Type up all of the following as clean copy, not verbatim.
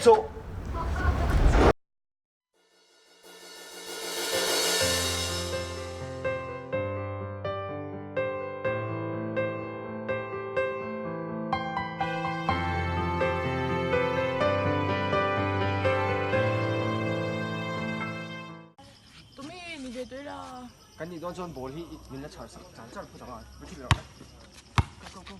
suh. Tumi ni ve tawh ila. Kan nih dawn chuan ball hi min la chhar sak char char phawt ang a, va thil rawh. Go go go.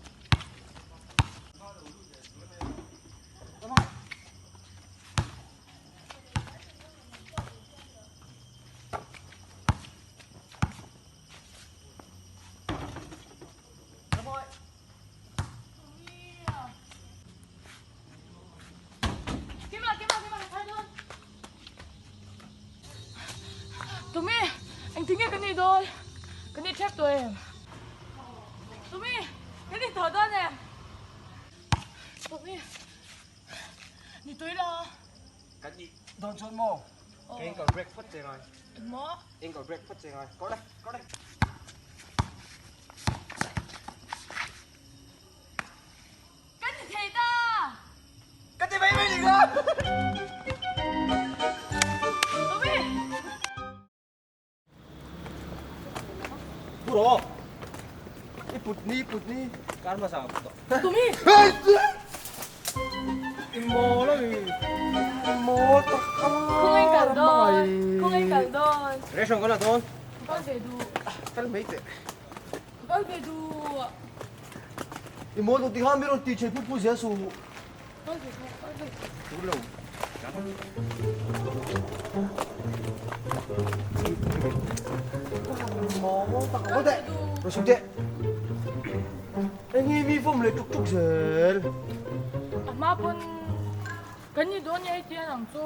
Tumi, engtin nge ka nih dawn? Ka nih ṭhep tawh em? Tumi, ka nih tawh dawn em? Tumi, ni tui la. Kan nih dawn chuan maw? Ka ankle break phawt che ngai. Engmaw? Ankle break phawt che ngai. Kawr le, kawr le. Ka ti thei ta! Ka ti mai mai ni kha! Tommy! Pu rawh! I put ni, put ni. Kar hmasa ka put tawh. Tommy! I mawl a mi. I mawl tak a. Khawngaih kal dawn. Khawngaih kal dawn. Ration ka la dawn. Kal ve duh. Kal mai teh. Kal ve duh. I mawl tuk tikha mi rawn ti chhe phu phu zel suh. Kal ve duh, kal ve duh. Tur lo. Mawl tak a. Kal ve duh. Rawn suk teh. Enge mi fawm leh tuk tuk zel. A hma pawn kan ni dawn nia heti ang chu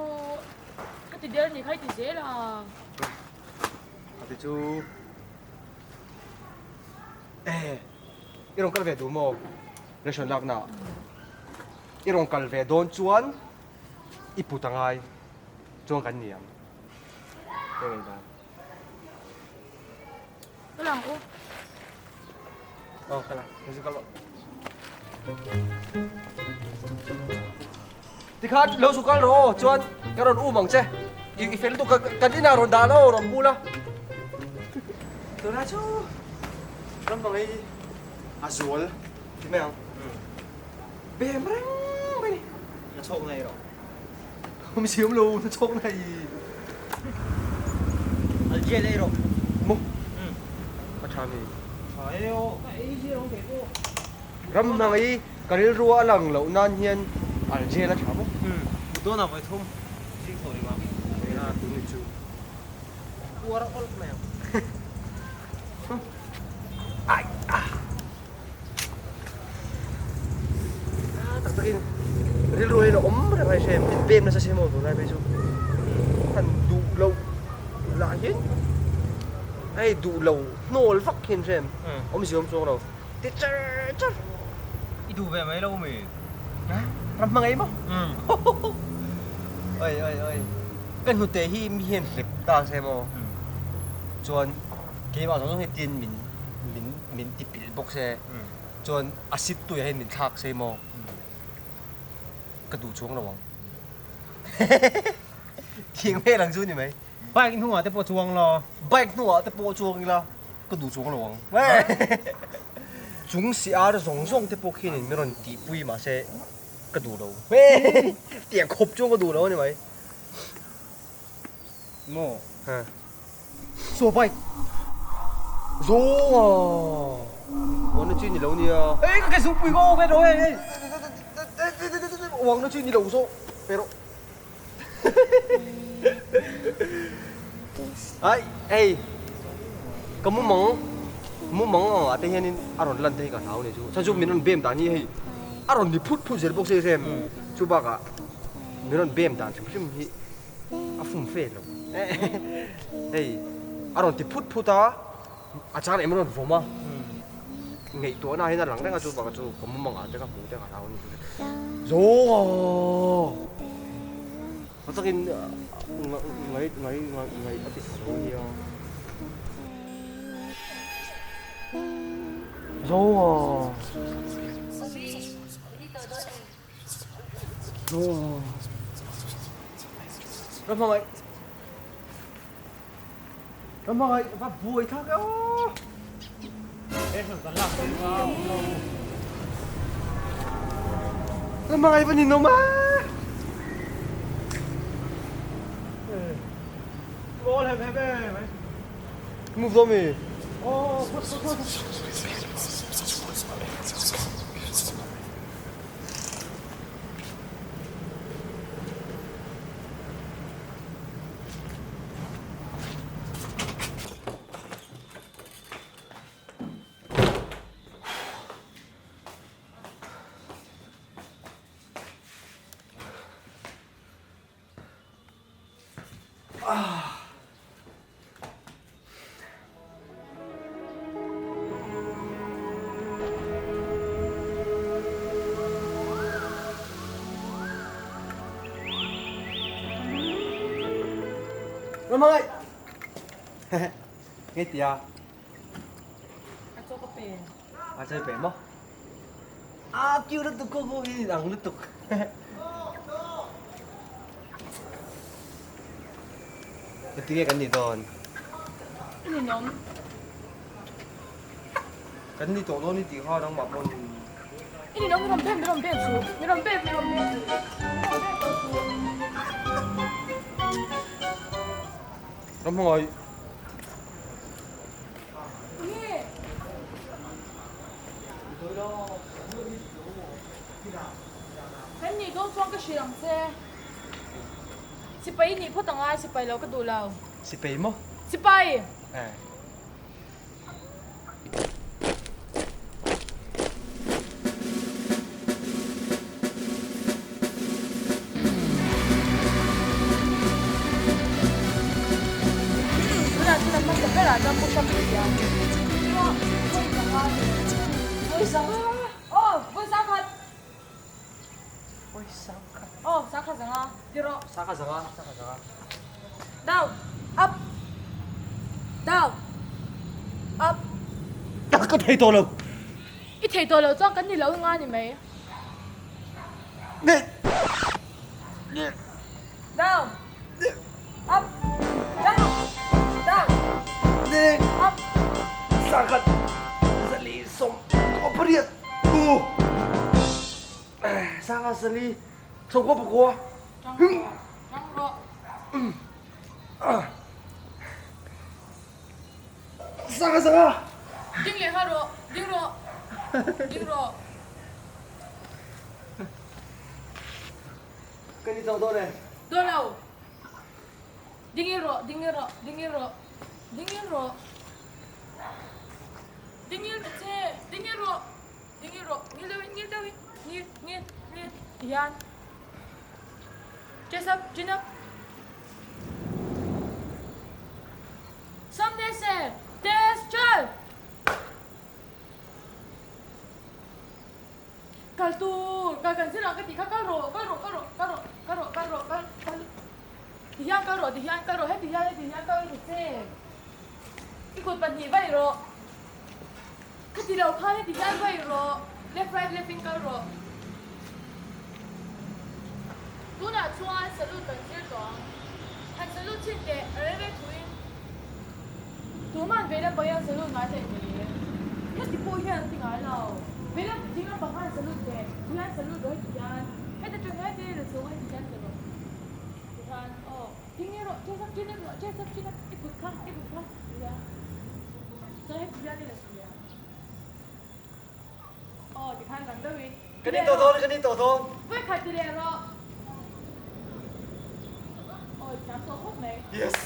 ka ti der ni kha i ti zel a. A ti chu e i rawn kal ve duh maw ration lak na i rawn kal ve dawn chuan i put a ngai chuan kan ni ang enge dan. Ka lang u. Oh, ka lang. Kasi ka lo. Tikhan lo su kal ro chuan ka rawn um ang che. I fel tu kan inah rawn dah lo rawn bul a. Tuna chu ram mang hi a zual ti mai ang. Bem reng mai ni. Na chhawk nei rawh. Awm si awm lo na chhawk nei. Algel ei rawh. Maw? A tha mi. Tha e aw. Ka ei zir ang thei pawh. Ram hmang i ka rilru a lang loh nan hian algel a tha maw? Mut dawnah vawi thum zing tho ringah. A tun ni chu. Uar awlh mai ang. Ai ah. Tak takin rilru hi a awm reng a hre min pem nasa si maw tunlai phei chu han duh lo lah hian hei duh lo hnawl vak hian hre awmzia awm chuang lo ti char char i duh ve mai lo mi ram hmangaih maw oi oi oi ka hnute hi mi hian hlep ta se maw chuan keimah zawng zawng hi tin min min min ti pilh bawk se chuan a sit tuiah hian min thlak se maw ka duh chuang lo ang thing hmel ang chu ni mai bike hnungah te pawh chuang lo bike hnungah te pawh chuang ila ka duh chuang lo ang chung si ar zawng zawng te pawh khian in min rawn tihpui mahse ka duh lo tiang khawp chuan ka duh lo a ni mai maw Saw bike zawng a uang na chi ni lo nia. Ei ka ke zungpui ka awk e rawh hei uang na chi ni lo zawk pe rawh. Ai hei ka mumang mumang ang ah te hianin a rawn lan te hi ka hlau ni chu chhan chu min rawn bem dan hi hei a rawn ni phut phut zel bawk se sem chu bakah min rawn bem dan hrim hrim hi a fum fe lo hei a rawn ti phut phut a a chang leh em rawn vawm a ngaihtuahna hian a lang reng a chu bakah chu ka mumang ah te ka hmuh te ka hlau a ni zawng a a takin ngai ngai ngai a ti tha lo nia zawng a zawng a. Ramhmangaih Ramhmangaih va buai thlak e aw. Ramhmangaih va ninawm a. Ball hem hem e mai. Move dawn mi? Aw phawt phawt phawt. Ramhmangaih! Nge tia? A chaw ka pe. A chaw i pe maw? A cute lutuk khaw khaw hi in ang lutuk. Engtin nge kan nih dawn? I ninawm. Kan ni tawh dawn i tih kha nangmah pawn. I ninawm, mi rawn pek, mi rawn pek chu. Mi rawn pek, mi rawn pek. Mi rawn pek tawh chu. Ram hmangaih. Nge? Kan nih dawn chuan ka hrilh ang che. Sipai i nih phawt ang a, sipai lo ka duh lo. Sipai maw? Sipai! Eh. Tunah chuan a hmasa berah chuan push up ka ti a. Vawi sanga ni. Vawi sanga. Aw, vawi sangkhat. Vawi sangkhat. Aw, sangkhat zanga. Ti rawh. Sangkhat zanga, sangkhat zanga. Down, up, down, up. Ka thei tawh lo. I thei tawh lo chuan kan ni lo nga ni mai. Down, up, down, down, up. Sangkhat zali sawm kaw pariat u. Sangkhat zali sawm kaw pakua. Rang rawh. Sanga sanga. Ding leh ha rawh. Ding rawh. Ding rawh. Ka ni tawh dawn e. Dawn lo. Ding in rawh, ding in rawh, ding in rawh. Ding in rawh. Ding in che, ding in rawh. Ding in rawh. Ngil deuhin, ngil deuhin. Ngil, ngil, ngil. Tihian. Chest up, chin up. Sawmne se, test chal! Kal tur, kal kan zir ang ka tih kha kal rawh, kal rawh, kal rawh, kal rawh, kal rawh, kal rawh, kal, kal. Ti hian kal rawh, ti hian kal rawh, heti hian, heti hian kal rawh che. I kut pahnih vaih rawh. Khati lo khan heti hian vaih rawh, left right left in kal rawh. Tunah chuan salute kan zir tawh ang. Han salute chhin teh, a rel rel thuin tuman veilam pang hian salute ngai thei ni. Heti pawh hian an ti ngai lo. Veilam dinglam pang khan salute teh, tu hian salute rawh heti hian. Heti atang hian heti la chhung a heti hian ti rawh. Ti hian aw, ding rawh, chest up chin up rawh, chest up chin up, i kut kha, i kut kha, ti hian. Chuan heti hian i la hria. Aw, tikhan rang deuhin. Kan in tawh dawn, kan in tawh dawn. Vawi khat ti leh rawh. Aw, i thiam tawh khawp mai. Yes!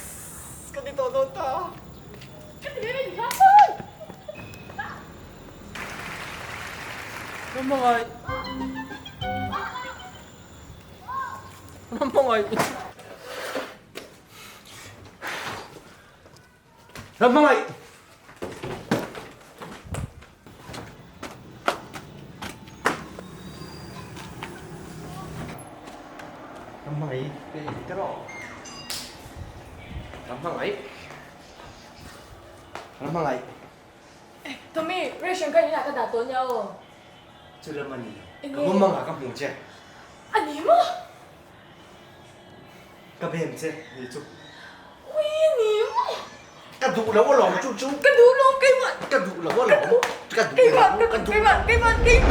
Kan in tawh dawn ta. Ka ti leh i thiam tawh. Ka hmangaih. Ka hmangaih. Ram hmangaih! Ram hmangaih ka ei ta rawh. Ram hmangaih. Ram hmangaih. Tommy, ration ka inah ka dah tawh nia aw. Chu lam a ni. Ka mumangah ka hmu che. A ni maw? Ka bem che ni chu. Ui a ni maw? Ka duh lo alawm chu chu. Ka duh lo keimah. Ka duh lo alawm. Ka duh Keimah ka duh keimah keimah keimah.